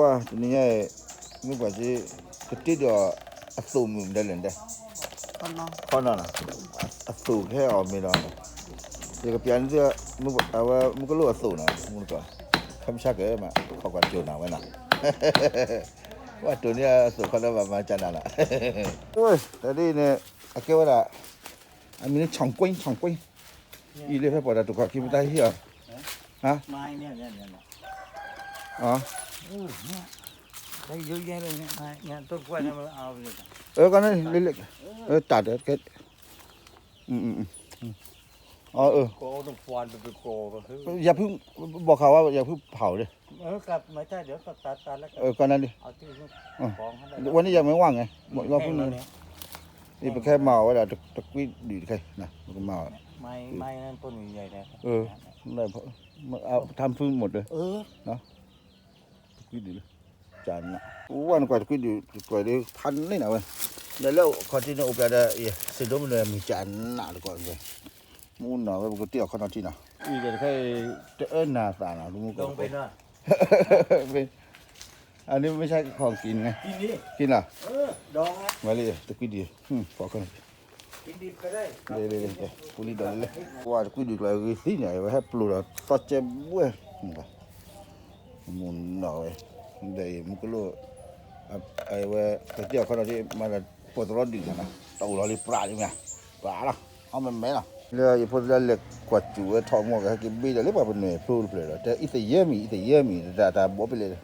တနံၤညါအံၤ မုၢ်ပှၢ်က့ ကတ့ၢ်ဒီးအသိးမုၢ်မနုၤလဲၣ်န့ၣ်, ခီနီၤနီၤ, အသိးကဟဲအီၣ်မ့ၤလီၤ, ယကပျးန့ၢ်သု အဝဲမုၢ်ကလိၣ်အသိးနီၤ, မုၢ်ကီၢ်, ခမဆါကဲမး ခီကွၢ်တိၢ်နၤဝဲနီၤ, ပှၤတိၢ်န့ၢ်အသိးခီဒီးဘၣ်မၤကနၤလီၤ, တၢ်ဒ်အံၤန့ၣ် အကဲဝဲဒၣ် အမံၤန့ၣ် ဆၣ်ကွ့ ဆၣ်ကွ့, အံၤလၢဖဲပှၤတၢ်တိာ်ခီၣ်ခံပတၢ်ဟံၣ်အီၤ, ကန့ၣ် လၢ တၢ်ဒီး ယဖု ဘီၣ်ခါဝဲ ယဖုဖးအိၣ်ဒီး, ကန့ၣ်လံ, ဝဲန့ၣ်ယမ့ၢ်ဝဲငဲၤ, ယပခဲမၤအီၤဝဲဒၣ်တကွံဒုၣ်တခဲ, ပကမၤအီၤ, ထါဖုမိၢ်တၢ်, တကွံဒုၣ်လၢ, ကနၣ်, ဝဲနကွၢ်တကွံဒုၣ်တကွၢ်ဒီး ဖးန့ၢ်နၤဝဲ, ဒီးလၢခီၣ်ထံးန့ၣ်အိၣ်ပျဲဒီး ယစံးဒိမ့ၢ်နမုၢ်ကနၣ်တကွၢ်, မူနီၤဝဲ ပကတ့အီၤခီၣ်ထံးနီၤ, အံၤတခါအံၤ တအၢနၤသးနီၤ တမူကီၢ်, အန့ၣ်မ့ၢ်ဆါခီၣ်က့ၤန့ၣ်, က့ၤနီၤ, မၤလံ တကွံဒုၣ်, ဖီၣ်ခီၣ်ထံး ပူၤလံဒီးလၢ, ကွၢ်တကွံဒုၣ်ကျီၢ်ဂ့ၤသံန့ၣ် အဝဲဟဲပျိာ်ဒီးသီကဲဘှဲ, မူနီၤဝဲ, ဒီးအံၤမုၢ်ကလိၣ်, အဝဲ ပတ့အီၤခီၣ်ထံး မၤဒီးပိာ်သရီဒုၣ်န့ၣ်နီၤ တအိၣ်လီၤလံ ပြးလံမ့ၢ်, ပြးလီၤ အီၣ်မဲာ်မဲာ်လီၤ, လၢယဖိသ့ၣ်လၢလဲၤကွၢ်စူၣ်ဝဲထီၣ်မီၢ်ကဟဲက့ၤဘ့ဒီးလၢပှၤပနွဲၢ်ဖျိတဖျၢၣ်ဒီး တဲအံသယဲမံၤ အံသယဲမံၤ တၢ်တၢ်ဘီပလဲၣ်, ဘီ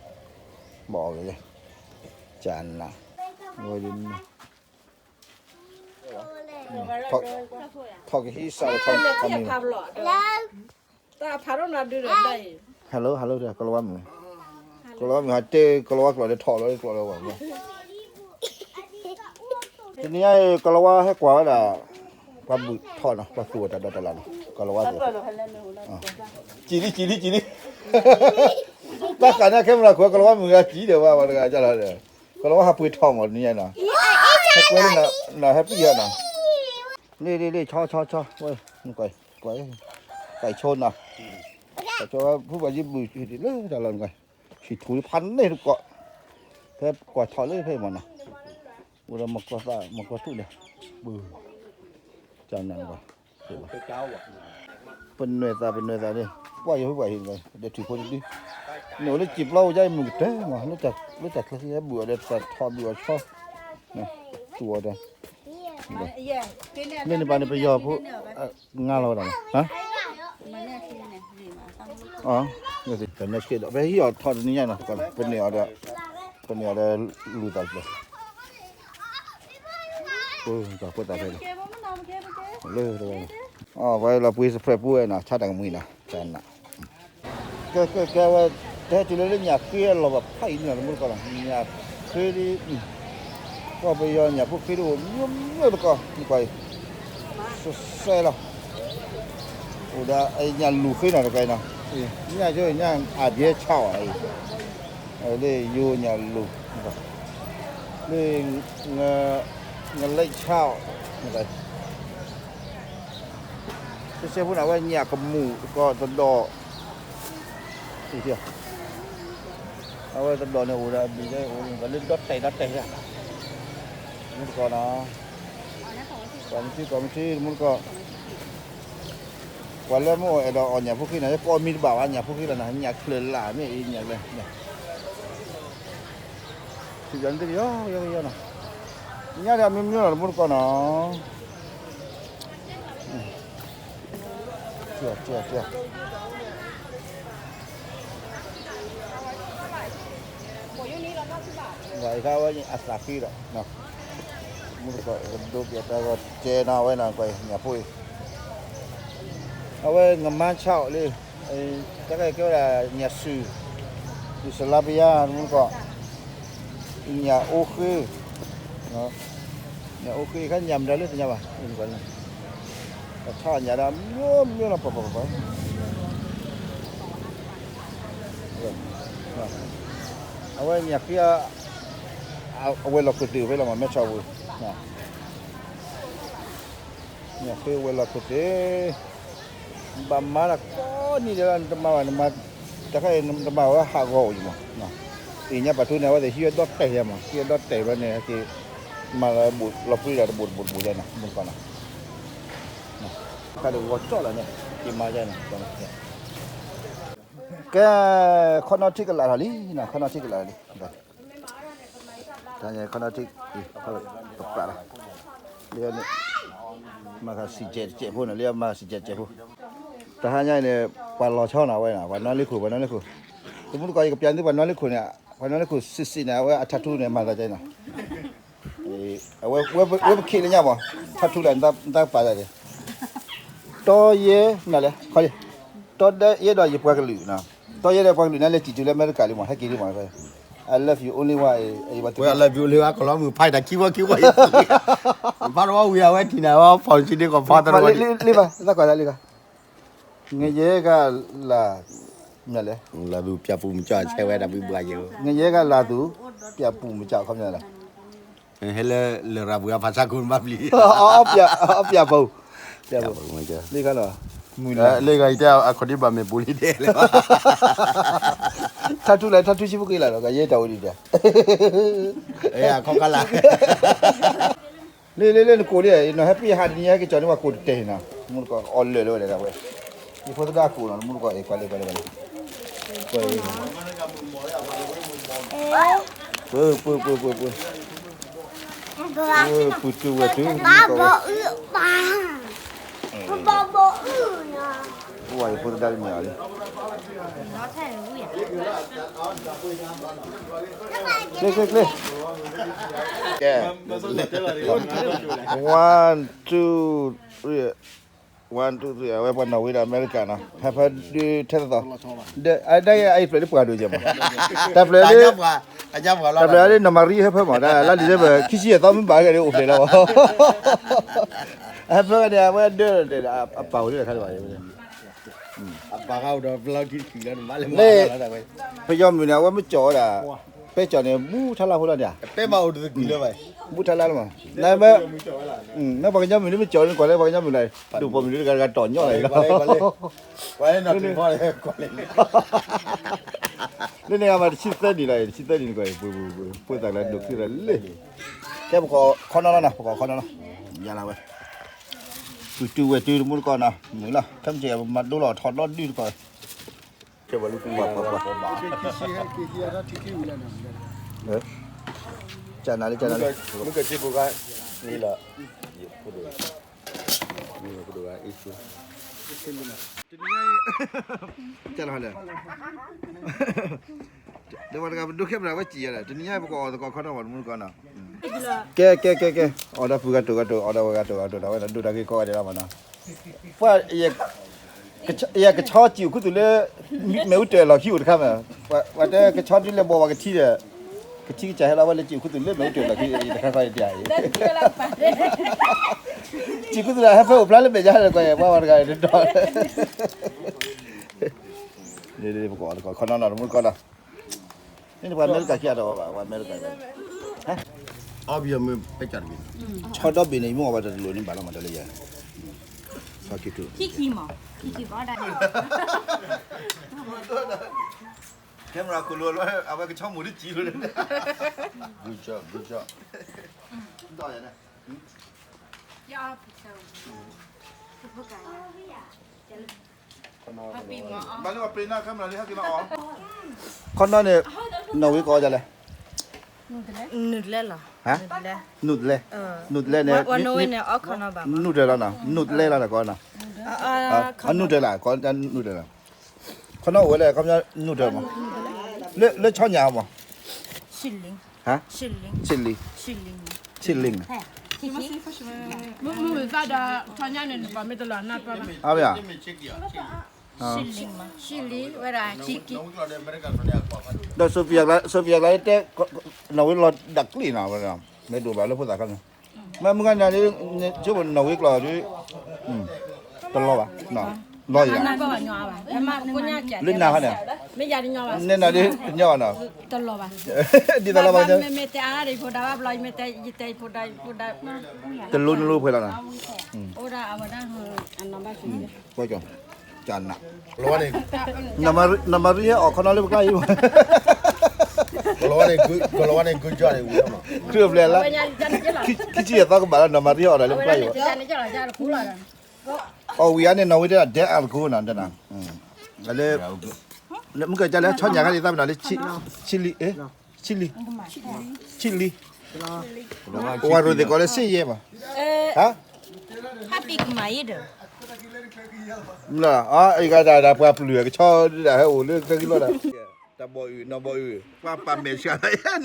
အီၣ်က့ၤ, ကနၣ်, ဝဲ ထီၣ်ကဟံးစးထီၣ်မံၤ, hello hello ကလီၤဝါမုၢ်, ကလီၤဝါမုၢ်ဟးတဲကလီၤဝါကျိာ်ဒီးထီၣ်လီၤကျိာ်လၢဝဲ, တနံၤညါအံၤ ကလီၤဝါဟဲကွၢ်ဝဲဒၣ်, ပှၤဘုၣ်ထီၣ်နီၤ ပှၤသူၣ်ဝဲတၢ်ဒီတၢ်လၢ်နီၤ ကလီၤဝါသ့ၣ်, ကံလံကံလံကံလံ, တၢ်ဃာ်န့ၣ်ခဲမုၢ်လၢ်ခိၣ် ကလီၤဝါမုၢ်ဂၤကံဒီးဝဲတဂၤလီၤ, ကလီၤဝါဟးပှ့ၤထီၣ်မးတနံၤညါနီၤ, ဟဲကွဲလၢ နီၤဟဲပံၣ်ယၤနီၤ, လ့လ့လ့ ဆီဆီဆီ, ကွၢ်, ကွၢ်ဆိနီၤ, ဖုပှၤယံၤဘုၣ်လၢတၢ်လီၢ်န့ၣ်, ဟံၣ်ထူၣ်ဖးန့ၢ်တကိး, ဖဲကွၢ်ထီၣ်လၢဖဲမးနီၤ, အိၣ်ဒီးမီၢ်ကီၢ်သး မီၢ်ကီၢ်ထူၣ်န့ၣ်, ကနၣ်, ပနွဲၢ်သး ပနွဲၢ်သးန့ၣ်, ပှၤယၤဖုပှၤဟံၣ်န့ၣ် ဒီးထံၣ်ဖိတဒု, နအိၣ်လၢစံာ်ပျီအိၣ်ယါအံၤမုၢ်ကတၢၢ်မး လၢတၢ်ချၢဟဲဘုၣ်အီၤဒီးတၢ်ထီၣ်ဘုၣ်အီၤဆီ, သူၣ်အီၤဒီး, မ့ၢ်န့ၣ်ဘၣ်န့ၣ် ပယီၤဖိ, ငါလီၤဝဲဒၣ်, တၢ်နဲၣ်ဆ့ဒီး ပဟံၣ်အီၤထီၣ်တနံၤညါနီၤ ပနွဲၢ်အီၤဒီး, ပနွဲၢ်အီၤဒီးလူၤသးတဖျၢၣ်, ပှၤဖိသၣ်ဖဲန့ၣ်, လၢတဝဲ, ပှၤလီၤပှ့ၤစဖျဲးပူဝဲနီၤ ဆါတၢ်ကမှံၤနီၤ ကနၣ်, ကဲကဲကဲဝဲ, တဟဲတုၤလၢလၢညၣ်ဃ့အလီၢ်ဘၣ်ဖးအံၤန့ၣ် တမူတကိးနီၤ ညၣ်ဃ့ဒ်, ကီၢ်ပယီၤညၣ်ဖိဃ့ဒ်အိၣ် မျိုးမျိုးတကိး ကွၢ်အံၤ, စဲစဲလီၤ, အိၣ်ဒီးညၣ်လူၤဃ့နီၤတကဲနီၤ, ညၣ်ကၢညၣ်အဘျဲဆၣ်အီၤအံၤ, လၢယိၤညၣ်လူၤ, လၢ, ငလဲဆၣ်အီၤ, စဲစဲဖိန့ၣ် အဝဲညၣ်ကမူၣ်တကိးတဒီး, အဝဲတဒီးန့ၣ်အိၣ်ဒီးအဘျုးလၢအိၣ်လၢဒီတဲာ်ဒီတဲာ်ယါ, မူတကိးနီၤ, ပှၤမထံကီၢ်မထံ တမူတကိး, ပှၤလၢမ့ၢ်အဲၣ်ဒိးအီၣ်ညၣ်ဖိဃ့နီၤ ယကိးမံၤတဘၣ်ဘၣ် ညၣ်ဖိဃ့လီၤနီၤ ညၣ်ချၢလၢ်မ့ၢ်အံၤညၣ်လဲၣ်, ထံၣ်ပၠးန့ၣ်တယီယီယီနီၤ, ညၣ်ဒီးအမျိုးမျိုးလီၤ တမူတကိးနီၤ, ကဲကဲကဲ ဝဲအခါဝဲအသးဃ့ဒီး, မူတကိးကဒိးပျးတၢ်ဂီၤကဲနီၤဝဲနီၤ ကွၢ်ညၣ်ဖိအံၤ, အဝဲငမါဆၣ်အီၤလၢ, တၢ်ကဲကဲဝဲဒၣ်ညၣ်စုၣ်, ယုၢ်စလါပယါ တမူတကိး, ညၣ်အိဃ့ ညၣ်အိဃ့ခါညၣ်မတၤလၢတညါဘၣ်, ပှၤဆါညၣ်ဒီး မျိုးမျိုးလီၤ ပှၤပှၤပှၤ, အဝဲညၣ်ဃ့, အဝဲလီၤခိၣ်သ့ၣ်အိၣ်ဖဲလီၤမး မဲဆီးပူၤ, ညၣ်ဃ့ဝဲလီၤခိၣ်သ့ၣ်, ဘၣ်မၤတၢ်ကိးနံၤဒဲးလီၤ နတမၤဘၣ် နမၤ, တၢ်ခါအံၤနတမၤဝဲဟးဂီၤအိၣ်ယံၤမး, အ့ၣ်ညါပာ်ထူန့ၣ် အဝဲသ့ၣ်ဟံးဝဲဒီတဲာ်ယဲမး, ဟံးဝဲဒီတဲာ်ဘျီန့ၣ် က့ၤမၤလီၤလီၤပြံဒီးတဘိးတဘိးတဘိးယဲန့ၣ် မုၢ်ကီၢ်နီၤ, ခါဒီးဂီၤကၠီၣ်လီၤန့ၣ် က့ၤမၤယဲန့ၣ်, ကဲ, ခီနီထံကလးထီၣ်လံ, ခီနီထံကလးထီၣ်လံ, တၢ်ခီနီထံ, ကပာ်လီၤ, လၢန့ၣ်, မၤဃာ်စံၣ်ကဲးတစဲးဖိန့ၣ် လၢမၤဃာ်စံၣ်ကဲးတစဲးဖိ, တဟါညါအံၤန့ၣ် ပှၤလီၤဆီနီၤဝဲနီၤ, ပှၤနီၣ်လ့ခိၣ် ပှၤနီၣ်လ့ခိၣ်, တမူတကီၢ် ယကပျးသုပှၤနီၣ်လ့ခိၣ်န့ၣ်, ပှၤနီၣ်လ့ခိၣ်စံးစံးန့ၣ် အဝဲအထးထူန့ၣ် မၤသးကဲနီၤ အဝဲပခံးလၢညါမး, ထးထူလၢ နတၢ်ပာ်သးန့ၣ်, တီယဲ, နလဲၣ်, တီယဲဒီးယပှၤကလုာ်, တီယဲဒီးပှၤကလုာ်န့ၣ် လဲၤစံၣ်တုၤလၢအမဲရကၤလံမး, ဟဲက့ၤလံမး, I love you only one, ဝဲ I love you only one ကလီမုၢ်ဖးတၢ်ခံဝီခံဝီ, ဖးတဝီဝံၤအဝဲထံၣ်န့ၣ် အဝဲဖီၣ်ဆံဒ့ကီၢ်ဖီတရဝီဒံး, လ့ဘၣ်, သးကွၢ်သးလ့ကီၢ်, ငရဲကလၤ, မလဲၣ်, လၤသူပျၢ်ပူၤမကၠီ ဆဲဝဲဒၣ်ဘံဘူယဲ, ငရဲကလၤသူ, ပျၢ်ပူၤမကၠီ ခီပညီလီၤ ဟဲလၢလရာ်ပူၤအဖးဆါခိၣ်နဘၣ်ပျံၤ, အပျၢ်ပူၤ, ပျၢ်ပူၤ, လ့ခါလီၤ, လ့ခါအံၤတဲအခီၣ်ဒံးဘၣ်မ့ၢ်ပူၤလံတဲလဲၣ်, ထါထူလၢထါထူဆံဖိက့ၤလၢ်ဒီး ကယဲၢ်တၢ်ဝဲဒံးတဲ, အခီၣ်ကလၢ်, လ့လ့လ့နကိးလံ, နီၢ်ဟဲပ့ၢ်ဟးတနံၤဟဲက့ၤကၠီၤန့ၢ်ပှၤကိးတတဲာ်နီၤ, မူတကိးအီၣ်လၢာ်လၢဝဲဒၣ်ဝဲ, ယဖိသဒၣ်ကိးနီၤ မူတကိးအံၤ ကွၢ်လ့ကွၢ်လ့ကွၢ်လ့, ပှၤ, ပှၤ, ပှၤ, ပှၤ, ပှၤ, ပှၤတုၤဝဲတုၤ, ပှၤယဖိသဒၣ်တမ့ၢ်အီၤလံ, ကျ့ကျ့ကျ့, ကဲ, one, two, three, one, two, three, အဝဲပှၤနီၣ်ဝ့ဒီးအမဲရကၤနီၤ, ဟဲဖဲဒုးထဲသိးသိး, ဒီးအံၤဖျၢၣ်လၢပှၤဒိၣ်ယဲၢ်မး, တၢ်ဖျၢၣ်လၢ, တၢ်ဖျၢၣ်လၢနီၢ်မၤရံဟဲဖဲမး, တၢ်လၢလံာ်လၢပှဲၤ ခံဆံယဲၢ်သီမ့ၢ်ဘၣ်ကဲဒီးအိၣ်ဖျဲၣ်လီၤ, ဟဲဖဲန့ၣ် အဝဲဒၢး, အပာ်ဝဲဒၣ်ခါလၢၤဘၣ်, အပာ်ဃာ်အိၣ်ဒီးဘျီခံတခံလၢနမၤလၢမၤလၢ, ပယီၤမုၣ်န့ၣ် အဝဲမ့ၢ်ကၠီၤဝဲဒၣ်, ပဲကၠီၤန့ၣ် ဘူးထါလၢဖိလီၤန့ၣ်, ပဲမၤအိၣ်တသကုၤလၢၤဘၣ်, ဘူးထါလၢလီၤမး, နမ့ၢ်, မ့ၢ်ပှၤကညီမုၣ်န့ၣ်မ့ၢ်ကၠီၤန့ၣ် ကွၢ်လၢပှၤကညီမုၣ်လီၤ, ဒိၣ်ပိာ်မုၣ်န့ၣ်တဂၤတဂၤတီၢ်ညီလီၤ, လၢန့ၣ်ဂၤမး တဆံသၢနံၣ်လီၤ, တဆံသၢနံၣ်န့ၣ်ကွၢ်, ပှ့ၤသးကျါဒိၣ်ခံသးလၢ, ကဲပကိးခီနီၤလီၤနီၤ, ပကိးခီနီၤလီၤ, ယၤလီၤဝဲ, ပတုာ်ဝဲတုၤတမူတကိးနီၤ, မုၢ်လီၤ ခဲမုၢ်ကဲမၤဒိလီၤထီၣ်ဒီဒုတကိး ကဲဝဲလၢပှၤပှၤပှၤ, ကနၤလၢကနၤလၢ, မုၢ်ကစ့ဖိဂၤန့ၣ်လီၤ, မုၢ်ကစ့ဖိဂၤအ့ၣ်, ကနၤလၢ, ဒီးပှၤတဂၤပဒိခဲမုၢ်လၢ်ဝဲစံၣ်ယဲဒၣ် တနံၤညါပကအီၣ်သကိးခီနီၤ ပှၤတမူတကိးနီၤ, ကဲကဲကဲကဲ, အီၣ်ဒီးပုၢ်ဂၤတိၢ်ဂၤတိၢ် အီၣ်ဒီးဝဲဂၤတိၢ်ဂၤတိၢ် တၢ်ဝဲဒၣ်ဒိၣ်တၢ်ဂ့ၤကီဂၤဒဲးလီၤမးနီၤ, ပှၤ ယကဆီစံၣ်အိၣ်ခူသူၣ်လၢ မ့ၣ်အူတၢၢ်လီၢ်ခံအိၣ်တခါမး, ပှၤတဲကဆီဒ်လဲၣ်ဘီဝဲကထံဒီး, ကထံကစၢ်ဟဲလီၤဝဲလၢစံၣ်အိၣ်ခူသူၣ်လၢမ့ၣ်အူတၢၢ်လီၢ်ခံတခါခီအံၤတယၤအံၤ, စံၣ်ခူသူၣ်လၢဟဲဖဲအိၣ်ဖျါလၢမဲာ်ညါလၢကွၢ် ပှၤဝဲတဂၤအံၤတဒီး, ပကအီၣ်သကိးခီနီၤနီၤ တမူတကိးနီၤ, န့ၣ်ပှၤအမဲရကၤခံဂၤဒီးအီၣ်ဘၣ် ပှၤအမဲရကၤ, အီၣ်ဘၣ်မ့ၢ်ပဲကၠီတဘ့ၣ်, ဆီဒီဘ့ၣ်န့ၣ် ယမ့ၢ်အီၣ်ဘၣ်တလိၤန့ၣ်ဘၣ်လီၤမး တၢ်လၢယၤ, ဆီခံထူၣ်, ခံခံမး, ခံခံ, camera ခိၣ်လိၤလီၤ အဝဲကဆီမိၢ်တစံၣ်လိၤန့ၣ်, good job good job, ဒီးယၤန့ၣ်, ခီနီၤန့ၣ် နီၣ်ဝ့ကိးဒ်လဲၣ်, နုာ်တလဲလီၤ, နုာ်တလဲ, နုာ်တလဲန့ၣ်, နုာ်တလဲလီၤနီၤ နုာ်တလဲလီၤနီၤ ကိးနီၤ, နုာ်တလဲလီၤ, ခီနီၤအိၣ်ဝဲလဲၣ် ခီပညီနုာ်တလဲမး, လၢဆီညၣ်မး, ဟါ, ဆံလံ, ဆံလံ, ဆံလံ, အါ, ဒီး Sophia ကျါတဲ နီၣ်ဝ့လီၤဒၣ်ကျ့ၣ်နီၤ, မ့ၢ်ဒိၣ်ဘၣ်လၢဖိသၣ်ခါန့ၣ်, မ့ၢ်မုၢ်ဂၤန့ၣ် ဆိကမိၣ်နီၣ်ဝ့ကျိာ်ဒီး တလီၤဘၣ်, လီၤယံၤဘၣ်, လၢနၤခါန့ၣ်, နဲနၤဒ်တညီဘၣ်နီၤ, ဒ်သိးလီၤဘၣ်, တလိနလိဖဲလီၤနီၤ, ကၠီနၤ, နီၢ်မၤရံဟဲအီၣ်ခီနီၤလၢပကျါအံၤ, ကလီၤဝါန့ၣ် good job န့ၣ် ဝံၤလီၤမး ခရံာ်အိၣ်ဖျဲၣ်လၢ ခံဆံယဲၢ်သီကဘၣ်လၢနီၢ်မၤရံအီၣ်ဒၣ်လၢပျၢ်ယံၤဘၣ် အီၣ်ဝံၤအါန့ၣ် နီၢ်ဝံၤတဲဒၣ် ဒဲအါတကိးနီၤ တဲနၤ လၢ မုၢ်ကၢ်ကၢ်လၢဆီညၣ်ခါဒ်သးပ့ၤနီၣ်လၢ chili အဲ chili chili ဝါရိၤသ့ၣ်ကိးလၢစ့ယဲမး ဟါ ဟါပံကမၤယဲဒီး မ့ၢ်လီၤ အဂၤဒၣ်ဒၣ်ပှၤပျုၢ်အကဆီဒၣ်ဟဲအိၣ်လၢခဲကံလီၤဒၣ် တၢ်ဘီၣ်အုၣ် နီၢ်ဘီၣ်အုၣ် ပှၤပာ်မဲာ်ဆှးနၤဂီၢ်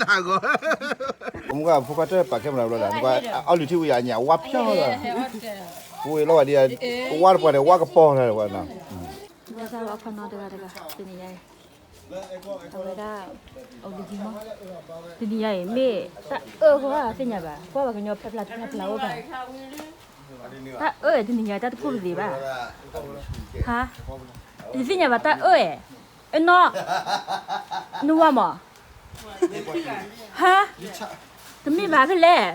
မုၢ်ကၢ်ဖိခွါတပာ်ခဲမရၤဘျီဒၣ် အီလုၢ်ထံဝံၤအညၣ်ဝါဖျါလီၤ ဝံၤလီၤဝဲဒ် ဝါတပှၢ်န့ၣ် ဝါကပီၤလီၤဝဲနီၤ ဘၣ်ဆၣ်ဝဲခီနီတဂၤတဂၤ တနံၤညါအံၤ အဝဲဒၣ် အိၣ်ကဒံမီ တနံၤညါအံၤ မ့ၢ်တၢ်အၢဃီသ့ၣ်ညါဘၣ် ကွၢ်ဘၣ်ကညီဖျါဖျါဖျါအိၣ်ဘၣ် တၢ်အၢတနံၤညါတၢ်တခိၣ်ပသ့ဘၣ် ဟါ ယသ့ၣ်ညါဘၣ်တၢ်အၢ အနီၢ် နဝၤမး ဟါ တမ့ၢ်ဘၣ်ဖဲလဲၣ်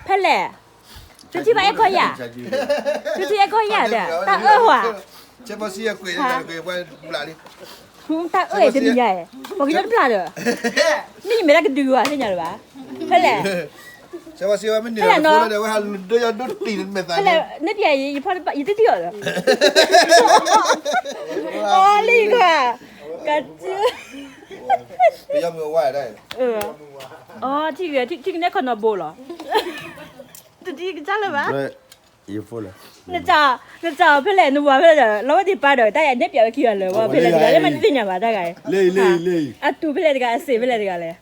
ဖဲလဲၣ် တထံၣ်ဘၣ်အဲၣ်ကီယၤ တထံၣ်အဲၣ်ကီယၤဒီး တၢ်အၢဝဲ တၢ်အၢတနံၤညါ ပှၤကညီတပျၢ်ဒီး မ့ၢ်ယမဲာ်တၢ်ကဒုးဝဲသ့ၣ်ညါလၢၤဘၣ် ဖဲလဲၣ် ဖဲလဲၣ်နီၤ နပျၢ်ယံၤ ယတထံၣ်အီၤဒီး အီလံကွၢ် က အီ ထံၣ်က့ၤ ထံၣ်ကနဲၣ်ခီနီဘိလီၤ တထံၣ်ကစၢ်လၢၤဘၣ် နစးဖဲလဲၣ် နဝၤဖဲလဲၣ်ဒီး လီၤဝဲသ့ၣ်ပၢ်ဒီး တၢ်အနဲၣ်ပျးဝဲခံဂၤလၢၤ ဝဲဖဲလဲၣ်တဂၤ လၢမ့ၢ်တသ့ၣ်ညါဘၣ်တၢ်ဂၤ အတူၢ်ဖဲလဲၣ်တဂၤ အစ့းဖဲလဲၣ်တဂၤလဲၣ်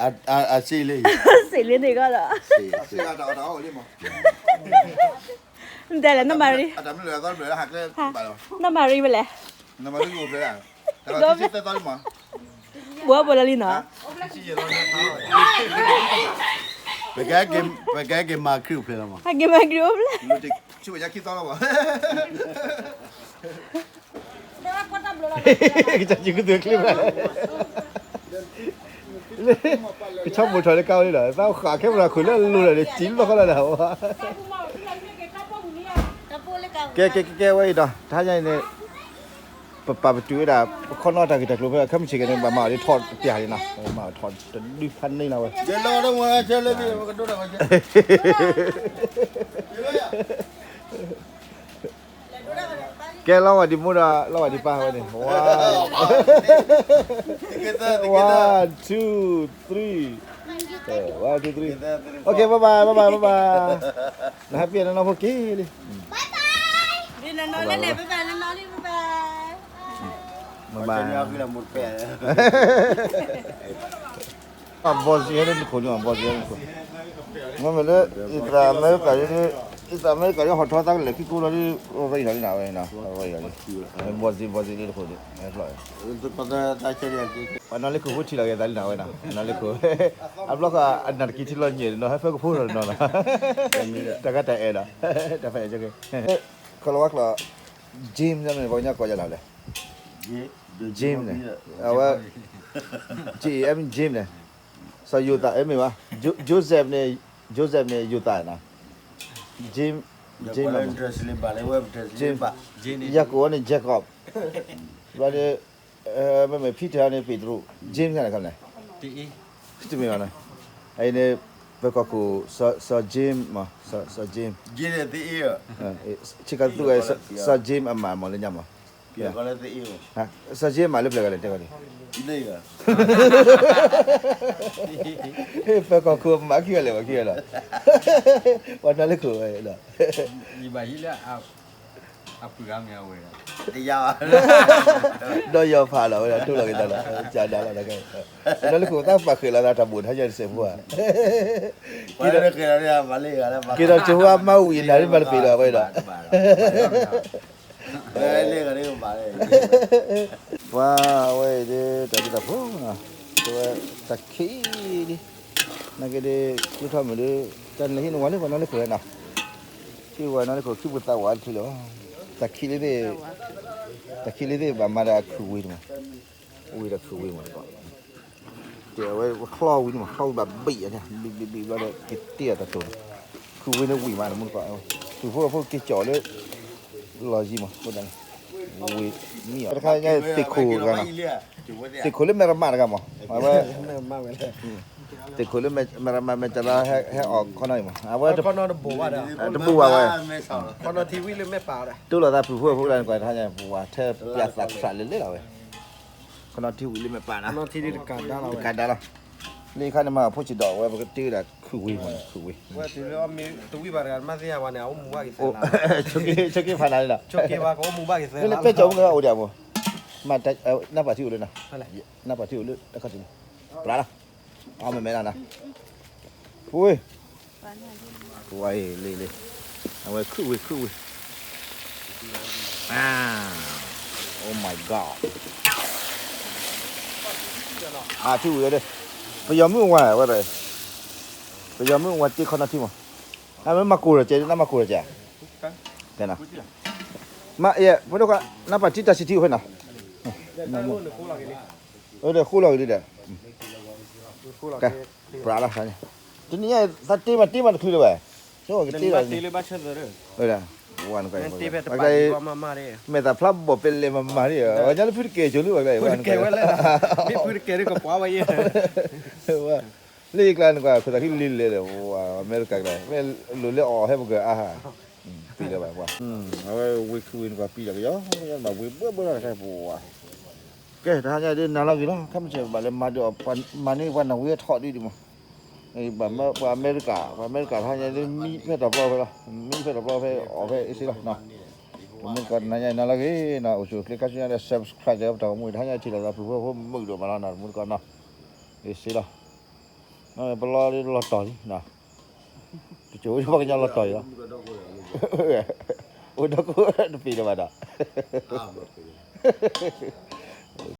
အစ့းလ့န့ၣ်ကီးဒီး နတဲလဲၣ် နီၢ်မၤရံ နီၢ်မၤရံဖဲလဲၣ် ဘိးဘိးလီၤလံနီၤ ပကဲက့ၤမၤခရံာ်အိၣ်ဖျဲၣ်လီၤမး ဟဲက့ၤမၤခရံာ်အိၣ်ဖျဲၣ် ကစၢ်စုကသ့ချ့ဘၣ် ကဆီမိၣ်ထီၣ်လၢကါဝဲလီၤ သးဃးခဲမရၤခိၣ်လၢအလိၤလီၤ စံလီၢ်ဃီလီၤဒီး ကဲ ကဲ ကဲ ကဲ ဝဲအံၤဒီး တဟါညါအံၤန့ၣ် ပပာ်ပတုာ်ဝဲဒၣ် ပခီနီတၢ်ဂ့ၢ်တၢ်ကျိၤဖဲ ခဲမုၢ်ဆ့ၣ်ကဲန့ၣ် ဘၣ်မၤအီၤဒ်ထီၣ်တပျၢ်န့ၣ်နီၤ မၤထီၣ်တဒုဖးန့ၢ်လီၤဝဲ ကဲလီၤဝဲဒံးမိၢ်ဒီး လီၤဝဲဒံးပၢ်ဝဲန့ၣ် one two three one two three okay bye bye bye bye bye နဟဲပ့ၢ်နနီၢ်ဖိက့ၤလံ ဘီၣ်စံးဟဲလၢနခိၣ်န့ၣ် ဘီၣ်စံးဟဲလၢနခိၣ် မ့မ့ၢ်လၢ အံသရၣ်အမဲရကၤ အံသရၣ်အမဲရကၤ ဟီၣ်ထီၣ်သးကလဲၤခံကိးလီၤဒ် ရံၣ်ထီၣ်လံနၤဝဲနီၤ ဘီၣ်စံး ဘီၣ်စံးလၢနခိၣ်န့ၣ် ပှၤနီၢ်လၢခိၣ်ဖိထံၣ်လီၤက့ၤသးလံနၤဝဲနီၤ နီၢ်လၢခိၣ် အဘျီဃီ အနၢ်တကံထံလီၤညဲၣ်နီၤ ဟဲဖၢကဖိလီၤနီၤ တၢ်ကတၢ်အဲၣ်ဒီး တၢ်ဖဲအဲၣ်က ကလီၤဝါကျိာ် James န့ၣ် ပှၤကညီကိးယၤလီၤလဲၣ် James န့ၣ် အဝဲ J A M James န့ၣ် စီၤယိၤသး မ့ၢ်ဘၣ် Joseph န့ၣ် Joseph န့ၣ် ယိၤသးနီၤ James James မ့ၢ် James ယၤကိာ်န့ၣ် Jacob ဘျီဒီး မ့မ့ၢ် Peter န့ၣ် ပ့းတရူး James န့ၣ်ခါန့ၣ် တမ့ၢ်ဘၣ်နီၤ အအံၤန့ၣ် ပကီၢ်ခိၣ် စီၤ James မး စီၤ James ဆ့ကၤသူဝဲ စီၤ James အမးမးလၢညါမး စီၤ James မးလၢပျၢၤဂၤလဲၣ်တဲဝဲန့ၣ် ပကီၢ်ခိၣ်မးခံဂၤလဲၣ်မးခံဂၤလီၤ ပှၤနီၢ်လၢခိၣ်ဝဲလီၤ ယဘၣ်ဟံးလၢ အပှၤမ့ၢ်အဝဲဒၣ် ဒီးယီၤဖးလီၤဝဲဒၣ် တိၢ်လီၤက့ၤသးလီၤ ကၢဒၣ်လီၤ နီၢ်လၢခိၣ်သးပာ်ဃဲၤလီၤသးတၢ်ဘိၣ်ထါယဲၢ်တစဲးဖိဧါ က့ၤဒီးကၠိဝါမၤဝံၤနၤဒ်မၤတပ့ၤဒီးဝဲဒီး ပှၤဝဲအံၤဒ် တၢ်ဒ်တၢ်ဖိနီၤ ဝဲတၢ်ခံးဒ် နာ်က့ဒ် ကျိထီၣ်မုၢ်ဒ် တၢ်နဟံးနဝၤလၢပှၤနီၢ်လၢခိၣ်ဝဲနီၤ ဟံးဝဲနီၢ်လၢခိၣ်ခံပူၤသးဝးတချုးလၢၤဘၣ် တၢ်ခံးလံသ့ၣ် တၢ်ခံးလံသ့ၣ်ဘၣ်မၤဒီးအခုၣ်ဝံၤတမး ဝံၤဒီးခုၣ်ဝံၤမးတကီး တဲဝဲချီဝံၤန့ၣ်မး ချီဝံၤဘၣ်ဘ့ၣ်အန့ၣ် ဘ့ၣ်ဘ့ၣ်ဘ့ၣ်ဘျီဒီး ကတ့ၢ်အတၢ်တိၢ်န့ၣ် ခုၣ်ဝံၤန့ၣ်ဝံၤမးတမူတကီး တုၤဖိဖိက့ၤကၠီၣ်လၢ လီၤယံၤမး ဖိတၢ်န့ၣ် ဝံၤမံအီၤ တခါညါသ့ၣ်ခိၣ်တဂၤနီၤ, သ့ၣ်ခိၣ်လၢမဲၢ်ရမးတဂၤမး, အဝဲ သ့ၣ်ခိၣ်လၢမဲၢ်ရမး မဲၢ်ကလါ ဟဲအီၣ်ခီနီၤအံၤမး, အဝဲ တဘူၣ်ဘၣ်ဝဲ, တိၢ်လိာ်သးဖုၣ်ဖိဖိလၢနကွၢ်တဟါညါ ပှၤထဲပျးသးဆှးလဲၣ်လဲၣ်လီၤဝဲ, ခီနီၤထံဝံၤလၢမဲၢ်ပၢ်နီၤ, တကးဒါလီၤ, လၢခါန့ၣ်မး အဖိဆံးဒီးဝဲ ပကတ့ဝဲဒၣ်ခုၣ်ဝံၤမး ခုၣ်ဝံၤ တဝံၣ်ဘၣ်တဂၤ မ့ၢ်သ့ၣ်ညါဝဲန့ၣ် အအိၣ်မူဘၣ်က့ၤသဲလီၤ, ဆိက့ၤဖးနၤလီၤ, ဆိက့ၤဘၣ်ကအိၣ်မူဘၣ်က့ၤသဲလီၤ, လၢပဲကၠီမုၢ်ကအိၣ်ဒံးအမိၢ်, နၢ်ပၢၢ်ထံအိၣ်လၢနၤ, နၢ်ပၢၢ်ထံအိၣ်လၢတခီတံၢ်န့ၣ်, ပျၢ်လီၤ, အီၣ်မဲာ်မဲာ်နၤနီၤ, ဝ့ၢ် ပဝဲအံၤလံလံ, အဝဲခုၣ်ဝံၤခုၣ်ဝံၤ, အ oh my god, အထံဝံၤဒီး, ပယီၤမုၣ်ဝါဝဲဒီး, ပယီၤမုၣ်ဝါတ့ခီနီၤထံမး, အမ့ၢ်မၤကိၢ်ဒီးကဲ နမၤကိၢ်ဒီးကဲ, ကဲနီၤ, မ့ၢ်အဲ ဖိဒိၣ်ခွါ နၢ်ပၢၢ်ထံတၢ်ဆံးထံအိၣ်ဖဲနီၤ, အဒီးဃိလီၤဂ့ၤဒ်ဒီး ကဲ, ပြးလီၤ, တနံၤညါ သးတ့မးတ့မးတချုးလၢၤဘၣ်, ဆိကတ့လီၤ, ဝဲဒၣ်, ဝဲဒၣ်, မဲာ်သးဖျါဘီၣ်ပဲလဲၣ်မးမးဒ်, ဝဲညါလၢဖုတကဲၤကိၤလၢဘၣ်ကျဲ, လၢယကျါန့ၣ်ကွၢ် ခိၣ်သးခံလံလဲၣ်ဒီး အမဲရကၤကျါ မ့ၢ်လိၤလၢအီၣ်ဟဲမုၢ်ကၢအါဟါ, ပံလၢၤဘၣ်, အဝဲဝ့ၢ်ခုၣ်ဝံၤနကွၢ်ပံဒီးကယီ, ဘၣ်ဝ့ၢ်ဘၢဘၢလီၤတခါပဝဲ ကဲ တဟါညါဒ်နၤလီၤဂ့ၤလီၤ, ခဲမုၢ်ဆ့ၣ်ဘၣ်လဲၤမၤဒုးအီၣ် မၤန့ၢ်ပှၤနၢ်ဝံအထီၣ်ဒ်ဒ်မး, ဘၣ်မၢပှၤအမဲရကၤ, ပှၤအမဲရကၤတဟါညါဒ်မံဖဲတၢ်ပျီဖဲလီၤ, မံဖဲတၢ်ပျီဖဲအီၣ်ဖဲအ့စ့လီၤ, တမူတကိးတနၤညါနၤလီၤဂ့ၤနီၤ, အိၣ်ဆူၣ်အိၣ်ချ့ခါဆူညါဒီး subscribe ဒီးပတၢ်ဂီၤမူ တဟါညါထံၣ်လိာ်သးဖုၣ်ဖိဖိမုာ်ဒိၣ်မးလီၤနီၤ, တမူတကိးနီၤ, အ့စ့လီၤ, ပလီလီၤတီၤလံနီၤ, တကၠိပှၤကညီလီၤတီၤအံၤလီၤ, အိၣ်ဒီးကိးတပ့ၤလၢၤဘၣ်ဒီး